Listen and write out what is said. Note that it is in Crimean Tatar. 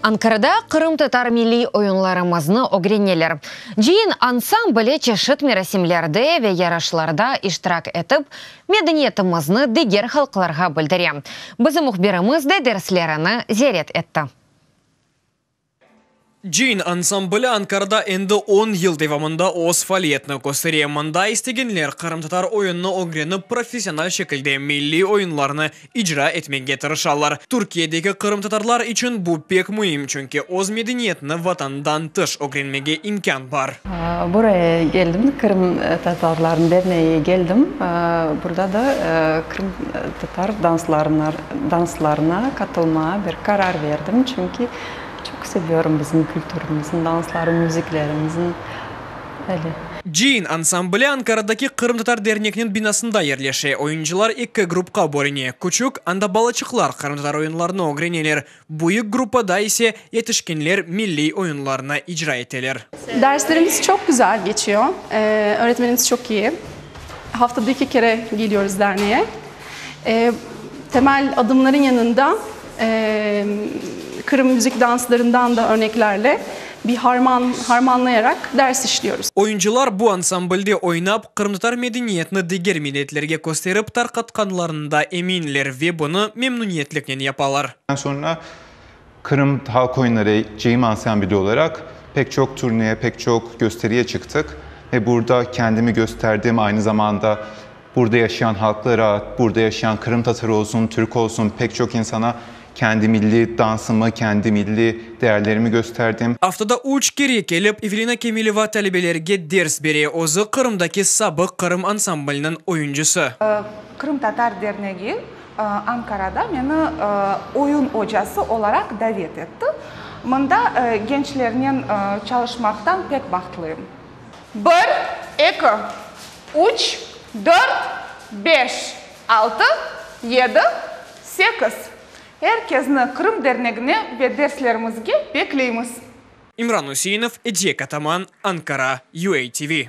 Ankarada qırımtatar milliy oyunlarımıznı ögreneler. Cıyın ansambli çeşit merasimlerde ve yarışlarda iştirak etip, medeniyetimizni diger halqlarğa bildire. Bizim mühbirimiz de derslerini ziyaret etti. Cıyın ansambli Ankarada endi 10 yıl devamında öz faaliyetini köstere. Mında istegenler qırımtatar oyunını ögrenip, professional şekilde milliy oyunlarnı icra etmege tırışalar. Türkiyedeki qırımtatarlar içün bu pek müim, çünki öz medeniyetini vatandan tış ögrenmege imkân bar. Buraya geldim, Qırım Tatarların derneğine geldim. Burada da Qırım Tatar danslarına, danslarına katılmağa bir qarar verdim, çünki çoq seviyorum bizim kültürümüzün, dansları, müziklerimizin. Öyle. Cıyın ansambli Ankaradaki Qırımtatar dernekniñ binasında yerleşe. Oyuncılar eki grupqa bölüne. Küçük, anda balaçıqlar qırımtatar oyunlarını ögreneler. Büyük gruppada ise yetişkenler milliy oyunlarını icra eteler. Derslerimiz çok güzel geçiyor. Öğretmenimiz çok iyi. Haftada iki kere geliyoruz derneğe. Temel adımların yanında Kırım müzik danslarından da örneklerle bir harman harmanlayarak ders işliyoruz. Oyuncılar bu ansamblde oynap, qırımtatar medeniyetini diger milletlerge kösterip tarqatqanlarında eminler ve bunı memnüniyetliknen yapalar. Sonra Kırım Halk Oyunları Cıyın Ansambli olarak pek çok turneye, pek çok gösteriye çıktık. Ve burada kendimi gösterdim. Aynı zamanda burada yaşayan halklara, burada yaşayan Kırım Tatarı olsun, Türk olsun pek çok insana kendi milli dansımı, kendi milli değerlerimi gösterdim. Aftada üç kere kelip Evelina Kemileva talebelerge ders bere. Özü Qırımdaki sabıq Qırım ansambliniñ oyuncısı. Qırım Tatar Dernegi Ankarada meni oyun ocası olaraq davet etti. Mında gençlernen çalışmaqtan pek bahtlıyım. Bir, eki, üç, dört, beş, altı, yedi, sekiz. Er kesni Qırım Dernegine ve derslerimizge bekleymiz. İmran Useinov, Ediye Kataman, Ankara, UATV.